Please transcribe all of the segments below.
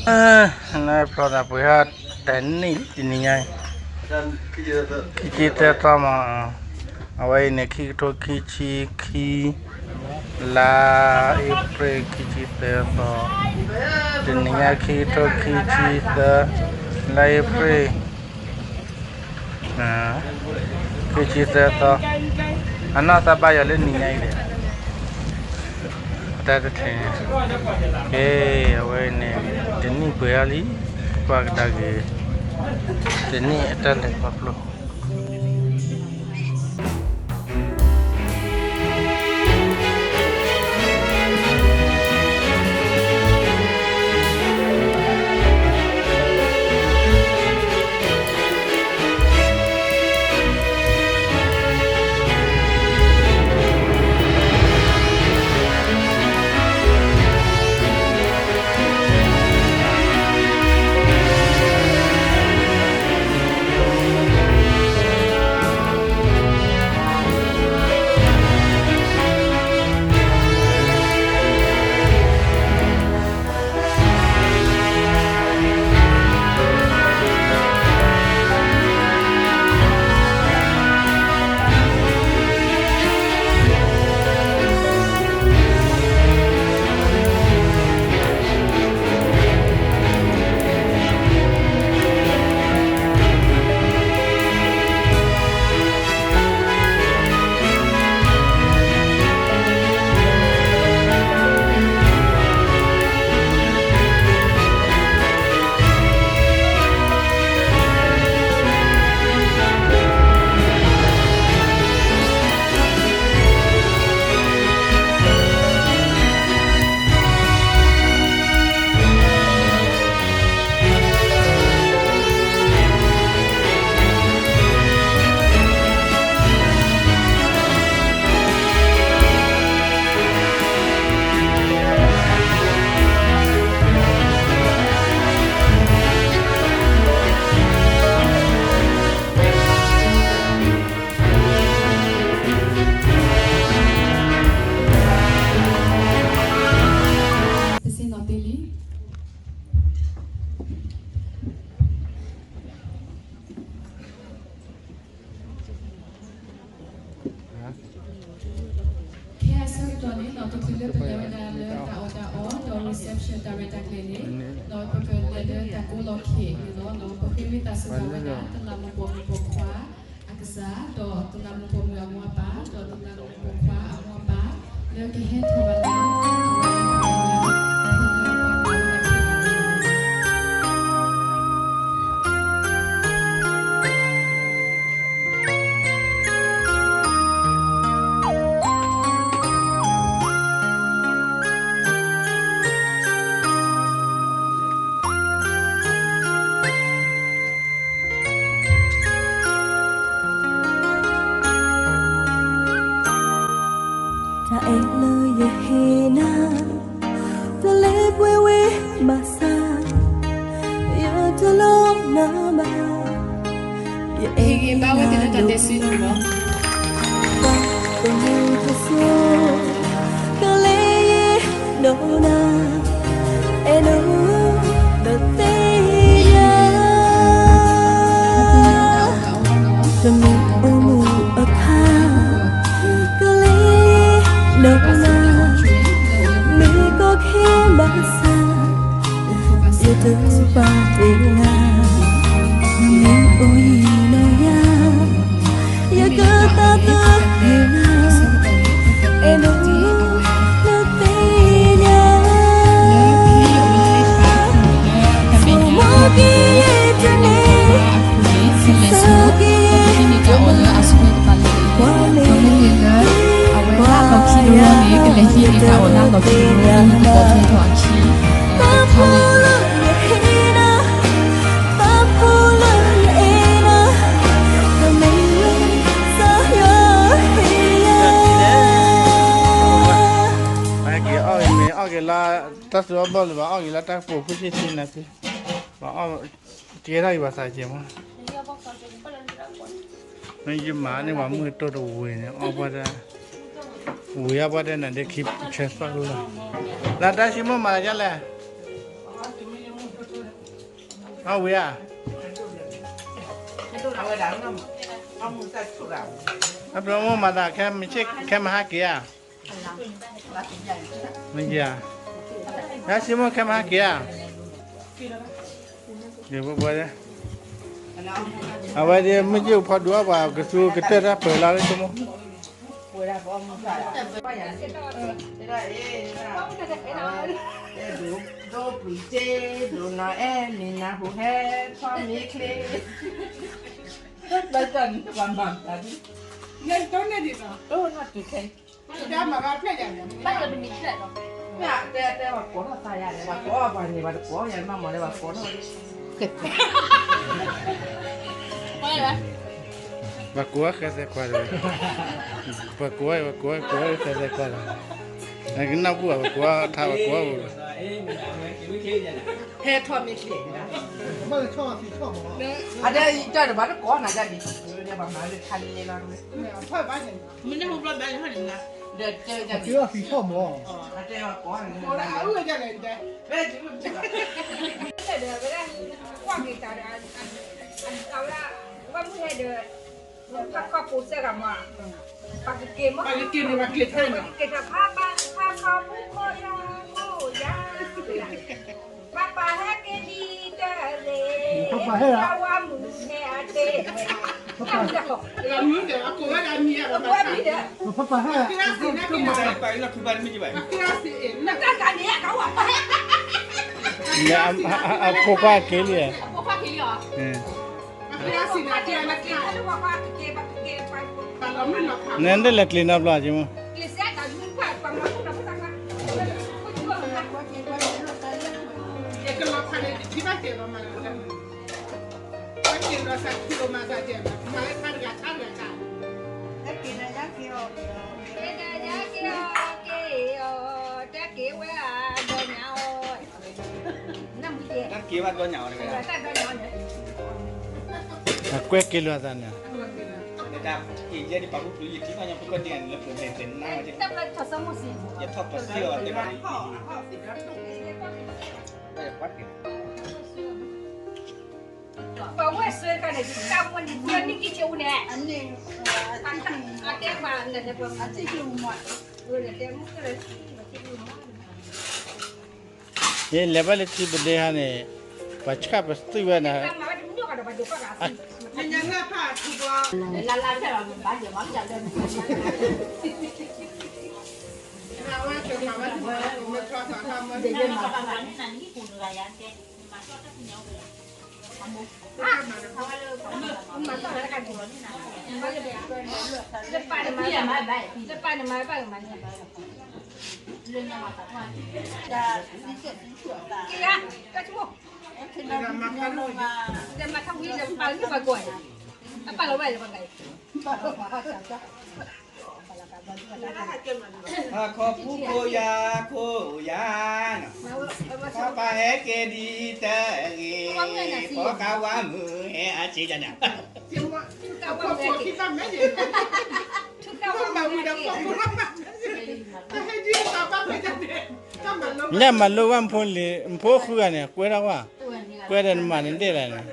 နဖျီသးပှဲၤဟီ တနံၣ်တနံၣ်ညါ, ခံဆံသၢသီမး, အဝဲအံၤန့ၣ် ခံကထိခံဆံခံ, လါအ့ဖြ့ၣ် ခံဆံသၢသီ, တနံၣ်ညါ ခံကထိခံဆံသၢ, လါအ့ဖြ့ၣ် ခံဆံသၢသီ, အနီၢ်သးဘါယွၤလၢနံၤညါအံၤဒီး တၢ်တထံၣ်န့ၣ်, ကဲ, အဝဲန့ၣ် တနံၣ်ပှဲၤအါလံ, ကွၢ်ကဒါက့ၤ တနံၣ်အတၢ်လဲၤခီဖျိ. ပစံၣ်နီၤတ့လံ. ခဲအံၤအဆၢကတီၢ်န့ၣ် ဒီးပတုၤလၢပလဲၤဝဲဒၣ်လၢတၢ်အီၣ်တၢ်အီ ဒီး reception တၢ်ရဲၣ်တၢ်ကျဲၤန့ၣ် ဒီးပကလဲၤလၢတၢ်ကိးလီၢ်ခံန့ၣ်လီၤ. ဒီးပဃ့ဝံသးစူၤဘၣ်ဝဲဒၣ်တလးမူးပိာ်မုၣ်ပိာ်ခွါအကစၢ် ဒီးတလးမူးပိာ်မုၣ်အမိၢ်အပၢ် ဒီးတလးမူးပိာ်ခွါအမိၢ်အပၢ် လၢကဟဲထီၣ်ဘၣ်လၢ တၢ်အဲၣ်လၢယဟ့ၣ်နၤ တလဲၤပှဲၤဝဲဘၣ်ဆၣ် ယတလိၣ်နၤဘၣ် ယအဲၣ်နၤဒိၣ် ပမုၢ်တစိၤ ကလဲၤယံၤဒီးနၤ အဲၣ်နၤဒီးသ့ၣ်ညါ တမ့ၢ်အိၣ်မူအခါ ကလဲၤယံၤဒီးနၤ မ့ၢ်ကီခဲဘၣ်ဆၣ် ယတပာ်တ့ၢ်နၤ မ့ၢ်အိၣ်ယံၤဒီးယၤ ယကသးပ့ၤနၤ အဲၣ်ဒိးနသ့ၣ်ညါ ဆိကမိၣ်က့ၤယတန့ၢ် ဆိကမိၣ်က့ၤယတန့ၢ် ပှၤမ့ၢ်လၢ အဝဲလၢလီၢ်ခံတဘျီန့ၣ် ကလဲၤဟံးန့ၢ်တၢ်အီၣ်လၢလီၢ်ခံတဘျီ လၢကကိးထီၣ်အခံ တၢ်ဖိလၢယဟ့ၣ်နၤ တၢ်ဖိလၢယအဲၣ်နၤ တမ့ၢ်လၢကစၢ်ယွၤဟ့ၣ်ယၤ ပက့ၤအီၣ်ဂ့ၤမ့ၢ်အီၣ်က့ၤလၢ တၢ်သူအီၣ်ဘီၣ်လၢၤဘၣ် အီၣ်က့ၤလၢတၢ်ကပိာ်ဖိဆံးဆံးနၤဖံ ဘၣ်အီၣ်ကဲထီၣ်ဂ့ၤဘၣ်သးကဲမး မ့ၢ်ယမၤန့ၢ်ပှၤမုၢ်တိၢ်တဝ့ၤန့ၣ် အီၣ်ပှၢ်တၢ် ဝ့ၤအီၣ်ပှၢ်တၢ်နၤဒ့ခံဆဲးသီၣ်လီၤ လၢတၢ်ဆံမိၢ်မၤဒ်လဲၣ် အဝံၤဧါ, အဘျီမိၢ်မၤသးခဲ မ့ၢ်ဆ့ၣ်ခဲမဟါက့ၤဧါ, မ့ၢ်ဧါ, ယါစ့မိၢ်ခဲမဟါက့ၤဧါ, အဝဲဒၣ်မ့ၢ်ယိၣ်ဖီဒူအီၣ်ပှၤ ကသူကတၢၢ်တၢ်ပၢၤလီၤလၢဆိကမိၣ် ဒိၣ်ပျံၤစ့ ဒိၣ်နီၢ်အဲၣ် မ့ၢ်နၢ်ဟူဟဲ ထီၣ်မ့ၢ်ချ့, လၢတၢ်နပှၤမၤသးဒ်, နတိၢ်န့ၢ်ဒံးလီၤ, တိၢ်နီၢ်တုၤခဲ, တဲတဲပှၤကိးထီၣ်သးယၤလဲၣ်, ပှၤကိးပှၤန့ၣ် ပှၤတကိးယၤမးမးလၢပှၤကိးထီၣ် ပှၤကိးဝဲဃဲသဲခွါဒီး, ပှၤကိးဝဲ ပှၤကိးဝဲ ကိးဝဲဃဲသဲခွါဒီး, နကနၢ်ပူၣ်ဘၣ် ပှၤကိးဝဲထါ ပှၤကိးဝဲ, ဟဲထီၣ်မ့ၢ်ချ့, အဒဲအံၤတၢ်တဘၣ်တကိးနၤဒ်န့ၣ်, ပှၤမၤလၢခါန့ၣ်လီၤ, မ့ၢ်န့ၣ်ဟူဘျီဘၣ်န့ၣ်ဟီန့ၣ်, ဒီးတဲဝဲဒ်န့ၣ်, အတဲဝဲကိးန့ၣ်, ဝဲဒၣ်ကွၢ်က့ၤတၢ်ဒီး, အဝဲဒၣ်, ဝဲမုၢ်ဟဲဒီး, ဖးခီပူၤစဲဂၤမး, ပှၤကက့ၤမး, ပှၤကက့ၤန့ၣ် ပှၤက့ၤထဲန့ၣ်, က့ၤတၢ်ဖးပှၤ ဖးခီပူၤခိၣ်ယါခိၣ်ယါ, ပှၤပာ်ဟဲက့ၤဒ်တဂ့ၤ, ပှၤဝါမုၢ်ဟဲအတ့ၢ်, ပှၤမုၢ်ဒီး အကိးဝဲဒၣ်မံၤအဘၣ်ဘၣ်, ပှၤပာ်ဟဲ, တၢ်တၢ်န့ၣ် အဖိခွါက့ၤလံ, နဒ်လဲၤကျ့ၤနီတဘျီက့ၤမး, တၢ်က့ၤဝဲဒၣ်ဒီညါအီၤ, တၢ်က့ၤဝဲဒၣ်ဒီညါအီၤ, အကွဲက့ၤလိာ်သးန့ၣ်, တၢ်က့ၤယဲဒ်ပာ်ဖှိၣ်ဖျိယထံၣ်ဘၣ်ညါဖိကီၢ်ဒ်န့ၣ်လၢပှၤမဲာ်သ့ၣ်နါဝဲ, ယထီၣ်ပစံၣ်အီၤတဲဘၣ်, ပှၤဝဲၢ်စွဲကါန့ၣ် တၢ်မူန့ၣ် ပှၤနံၣ်ကံၢ်ဆ့အူန့ၣ်, အတဲပှၤန့ၣ်, ယလဲၤဘၣ်လၢထံပဒ့ဟါန့ၣ်, ပှၤဆှၣ်ပသွံၣ်ဝဲန့ၣ်, ဖးခီပူၤခိၣ်ယါခိၣ်ယါ, ပှၤပာ်ဟဲက့ၤဒ်တဂ့ၤ, ပှၤကဝါမုၢ်ဟဲအစ့ယၤန့ၣ် ညၣ်မၤလိဝဲမဖိလံၤ မဖိဃုဂၤန့ၣ် ကွဲထီၣ်ဝဲ, ကွဲဒီးနမၤန့ၣ်ဒ့ၣ်လဲၣ်န့ၣ်,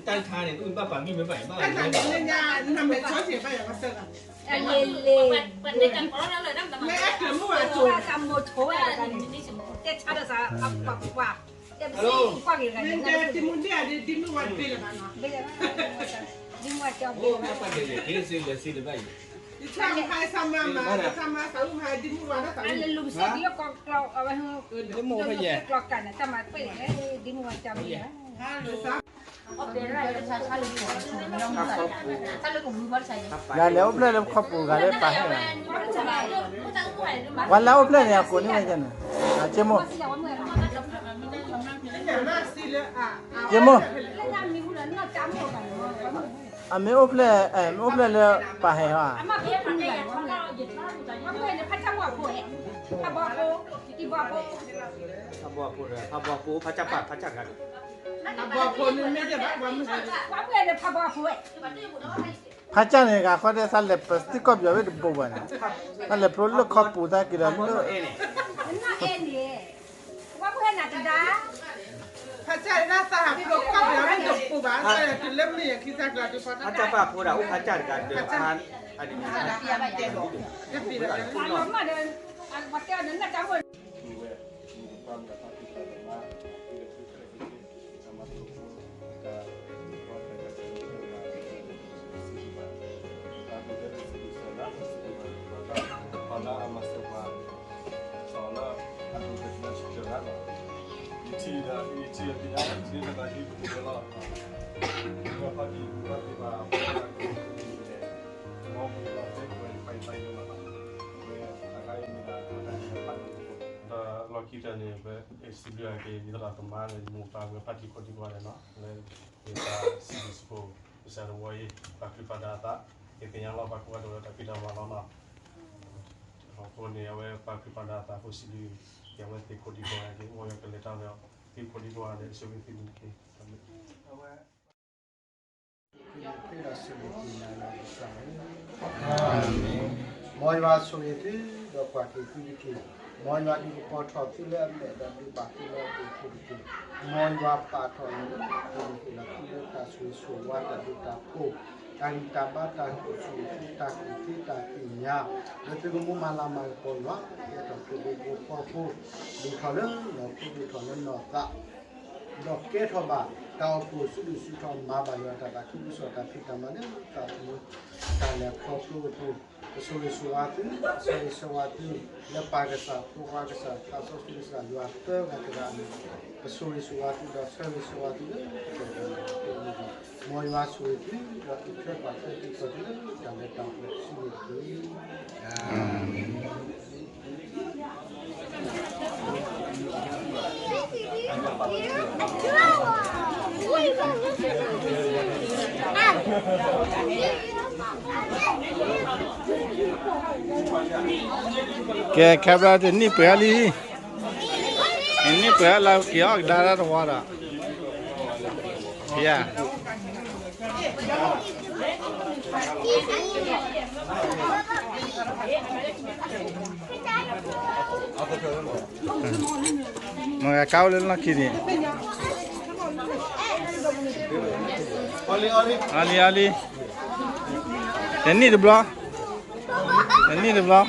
တၢ်န့ၣ်, ယၤလဲၤအိၣ်ဖျဲၣ်လၢခီပူၤဂၤလၢပာ်ဟဲ, ပှၤလၢအိၣ်ဖျဲၣ်န့ၣ် အကိးန့ၢ်ဝဲန့ၣ်, အက့မိၢ်, က့မိၢ်, အမ့ၢ်အိၣ်ဖျဲၣ်, မ့ၢ်အိၣ်ဖျဲၣ်လၢပာ်ဟဲဧါ, ဖးဘီဖိ, ဖးဘီဖိ, ဖးဘီဖိ, ဖးဘီဖိ, ဖးဘီဖိ, ဖးဘီဖိ, ဖးကၢ်န့ၣ် ဂၤဃီဒဲး သးလဲၤပသံကီၢ်ပယီၤဝဲတဘိဘၣ်န့ၣ်, သးလဲၤဖျိလၢခီပူၤသးက့ၤဒီးလၢ, ဖးကၢ်န့ၣ် ဖါတၢ်ပာ်ဖိဒီးအိၣ်ဖါစၢ်တဂၤဒီးဖါအါန့ၣ် ဒီးလီၢ်ခံကတၢၢ်န့ၣ် ပစံးဘျုးက့ၤ ယသရၣ်သမါန့ၣ် မိၢ်ပၢ်ဝဲၢ်ဖါတံၢ်ခိၣ်ဒံကိးဂၤဒဲးနီၤ လၢ ယသးစံးဘျုးစံးဖှိၣ် ကစၢ်တဝီအံၤ ပှၤကလုာ်ပှၤဒါအသး ယသ့ၣ်ညါလီၤပှၤကိးဂၤဒဲးလၢတၢ်ဖံးတၢ်မၤလီၤနီၤ အဃိန့ၣ် အဝဲပှၤကလုာ်ပှၤဒါအသးအဃိ စံးဘျုးက့ၤအဝဲသ့ၣ်ခိၣ်ဒံကိးဂၤဒဲး မ်ယွၤကလဲၤတၢ်ဒီး သုခိၣ်ဒံကိးဂၤဒဲး ဆိၣ်ဂ့ၤသုန့ၣ်တက့ၢ် အဝဲ သုဒီးဆိၣ်ဂ့ၤသုနၤလီၤကစၢ်ဧၢ, မ်ယွၤဆိၣ်ဂ့ၤသု ဒီးကွၢ်က့ၤသုတက့ၢ်. မ်ယွၤဒုးကပီၤထီၣ်သုလၢအမဲာ် ဒီးဒုးဘၣ်သုလၢအဒိၣ်အထူၣ်တက့ၢ်. မ်ယွၤပာ်ထီၣ်အီၤလၢသုလၢသုလၢသုလၢတၢ်ဆိၣ်ဂ့ၤဆိၣ်ဝါတၢ်ဒိၣ်တၢ်ဖှိၣ် တၢ်ဂံၢ်တၢ်ဘါတၢ်ဟ့ၣ်ဆူၣ် တၢ်ကူၣ်သ့တၢ်သ့ၣ်ညါ လၢသုကမူမၤလၤမၤကပီၤယွၤ ကဲထီၣ်သုဘိဖိ ဒိၣ်ထီၣ်လၢနီၢ်ခိဒိၣ်ထီၣ်လၢနီၢ်သး ဒီးကဲထီၣ်ဘၣ်တၢ်အိၣ်ဖှိၣ်ဆူၣ်ဆူၣ်ထီၣ်မၤဘၣ်ယွၤတၢ်သးခုကစီၣ်တၢ်ဖံးတၢ်မၤလၢသးသမူ တၢ်လဲၤခီဖျိအပူၤ ပဆိၣ်ဂ့ၤဆိၣ်ဝါသု ပဆၢဂ့ၤဆၢဝါသု လၢပၢ်ကစၢ် ဖိခွါကစၢ် သးစီဆှံကစၢ် ယွၤသၢဂၤတဂၤအမံၤ ပဆိၣ်ဂ့ၤဆိၣ်ဝါသု ဒီးဆၢဂ့ၤဆၢဝါသုလၢပတၢ်ဒဲးဘးန့ၣ် မ်ယွၤဆိၣ်ဂ့ၤသု ဒီးအုၣ်က့ၤခီၣ်က့ၤသုကိးဂၤဒဲးလၢတၢ်လဲၤတၢ်ပှဲၤဆူန့ၣ်တက့ၢ်. ကဲ camera တနံၣ်ပှဲၤလံ, နံၣ်ပှဲၤလၢက့ၤအီၣ်ကဒါတၢ်တဝီဒီး, ယၤ မ့ၢ်ကါအိၣ်လၢလီၢ်ခံန့ၣ်, အါလံ အါလံ, တနံၣ်တဘျီ, တနံၣ်တဘျီ.